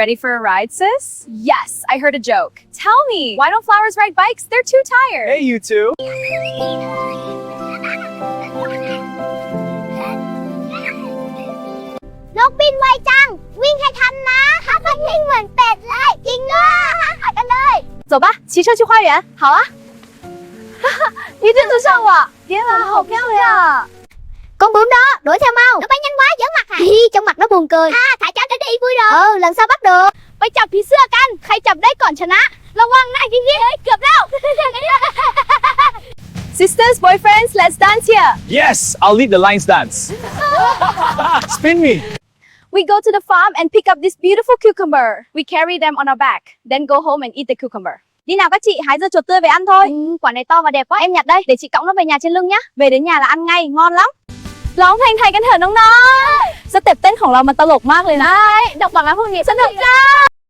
Ready for a ride, sis? Yes, I heard a joke. Tell me, why don't flowers ride bikes? They're too tired. Hey, you two. Nws pib nqaij tag, nws hais tias nws haj pab nws mus pem lawm, tsis nyob qhov twg li. 走吧，骑车去花园。好啊。你认得上我？天啊，好漂亮！ Con bướm đó đuổi theo mau. Nó bay nhanh quá, dán mặt hả? Hi, trong mặt nó buồn cười. Ha, thả chó tránh đi vui rồi. Ừ, lần sau bắt được. Bay chậm thì xưa căn, khai chậm đấy còn chả nã. Lòng hoàng này thì đi hơi cướp đâu. Sisters, boyfriends, let's dance here. Yes, I'll lead the lines dance. Spin me. We go to the farm and pick up this beautiful cucumber. We carry them on our back, then go home and eat the cucumber. Đi nào các chị, hái dưa chuột tươi về ăn thôi. Ừ, quả này to và đẹp quá. Em nhặt đây, để chị cõng nó về nhà trên lưng nhá. Về đến nhà là ăn ngay, ngon lắm. ร้องเพลงไทยกันเถอะน้องๆ สเต็ปเต้นของเรามันตลกมากเลยนะ Đấy, đọc bảng là hội nghị sân thượng ra.